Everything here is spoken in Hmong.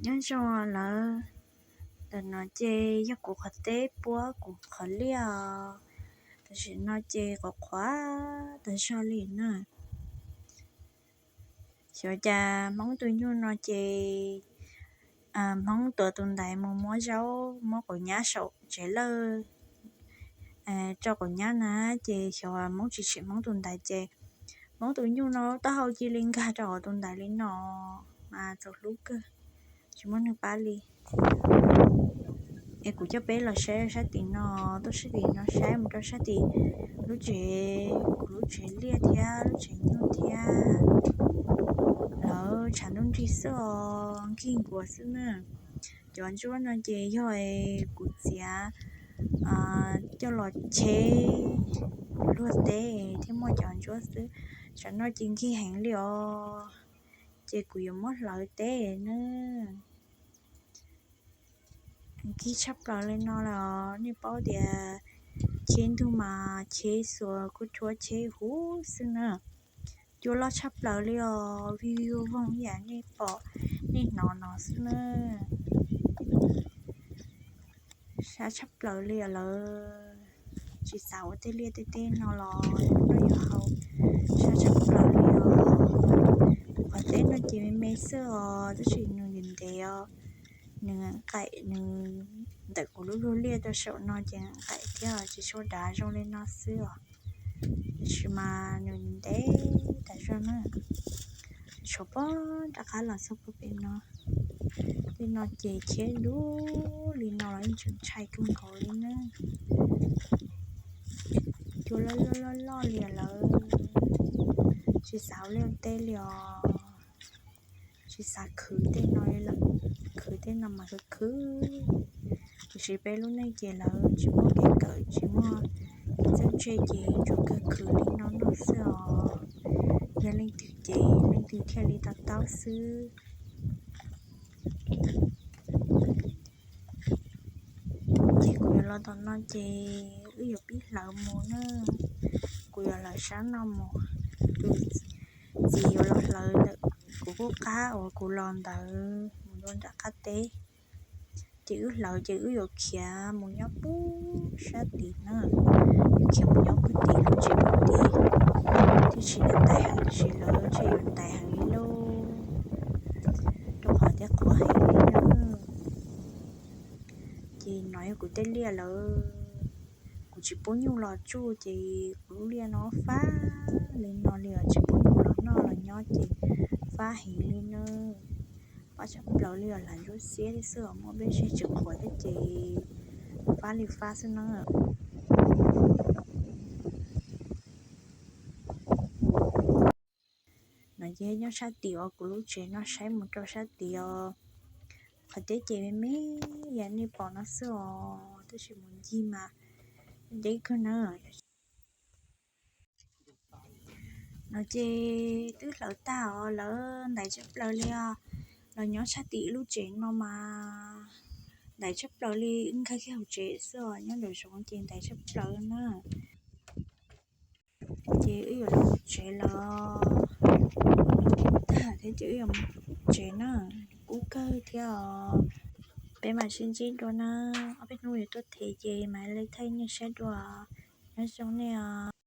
Nyob zoo lawm, ntawm no ces yog kuv qhov teb puab kuv qhov liaj os. Tam sim no ces qhuav qhuav tas zog li na. Xyov cas Hmoob tus nyuj no ces Hmoob tuav tus ntaiv mus muab zaub muab quav nyab saum tsev lawj rau quav nyab na, ces xyov Hmoob tsis tshem Hmoob tus ntaiv ces Hmoob tus nyuj no taub hau cia li nkag rau hauv tus ntaiv li no mas txaus hlub kawg, tsis muaj neeg pab li. Es kuv coj peb los saib sab tim no, tuaj sab tim no saib mus rau sab tim lub tsev, kuv lub tsev liaj thiab lub tsev nyuj thiab. Lawv tshav ntuj nrig xwb os, nkig nkuav xwb na. Cov ntsuab no ces yog kuv txiav coj los cheb luag teb thiaj muaj cov ntsuab xwb. Tsam no ces nkig heev li os, ces kuv yuav muab hlawv teb na. Nkig tshaj plaws li no lawm os, nej paub tias cheb ntug mas cheb xuas kuj tshuab cheb huv xwb na. Cua loj tshaj plaws li os, vij vij voog ib yam nej pom nej hnov no xwb na. Sab tshaj plaws li os lawm, tsis xav ua tej liaj tej teb no los noj yuav haus, sab tshaj plaws li os. Kuv qhov teb no ces me me xwb os, tab sis nws ntev ntev os, nws nqaim nws ntawm kuv lub luag liaj rau saum no ces nqaim thiab tsis tshua dav zoo li no xwb os. Tiam sis mas nws ntev tas zog na, tshuav pob nram qab los txog puag pem no. Tej no ces cheb dub li no los yeej tseem ntshai kawg nkaus li na. Cua loj loj loj loj li lawm, tsis xav ua liaj teb li os. Tsis xav khwv tej no li lawm, khwv tej no mas khwv khwv. Tiam sis peb lub neej ces lawv tsis muaj kev kawm tsis muaj kev txawj ntse ces tsuas kawg khwv li no noj xwb os. Yog leej twg ces leej twg thiaj li to taub xwb. Ces kuv yuav los tom no ces wb yuav pib hlawv mus na. Kuv yuav hlawv sab no mus, tus txiv yuav los hlawv ntawm kuv qub qab uas kuv los ntawd mus rau nram qab teb. Ces wb hlawv ces wb yuav khiav mus nyob puag sab tid na, yuav khiav mus nyob puag tid lub tsev puag tid, thiaj tsis ntais heev, tiam sis lawv ntshe yuav ntais heev li lauj, rau qhov tias qhuav heev li na. Ces no yog kuv tej liaj lawm, kuv tsis pub nyuj los tsuj ces kuv lub liaj no fab li no li os, tsis pub nyuj los noj los nyob ces fab heev li na. Fab tshaj plaws li os, lam ntsuab xiab thiab xwb os, muaj peb seb tsis qhuav thiab ces fab li fab xwb na. No ces nyob sab tid os, kuv lub tsev no saib mus rau sab tid os. Qhov teb ces me me yam nej pom no xwb os, tab sis mus ncig mas deb kawg na. No ces twb hlawv tag os, lawv ntais tshaj plaws li os. Los nyob sab tim lub tsev no mas ntais tshaj plaws li, wb nkag kiag hauv tsev xwb os, nyob nraum zoov ces ntais tshaj plaws na. Ces wb yuav los tsev lawm, tag thiab ces wb yuav mus tsev na, kub kawg thiab os. Peb mam sib ntsib dua na, ob peb hnub yuav tuaj them ces mam li thaij nej saib dua. Nyob zoo nej os.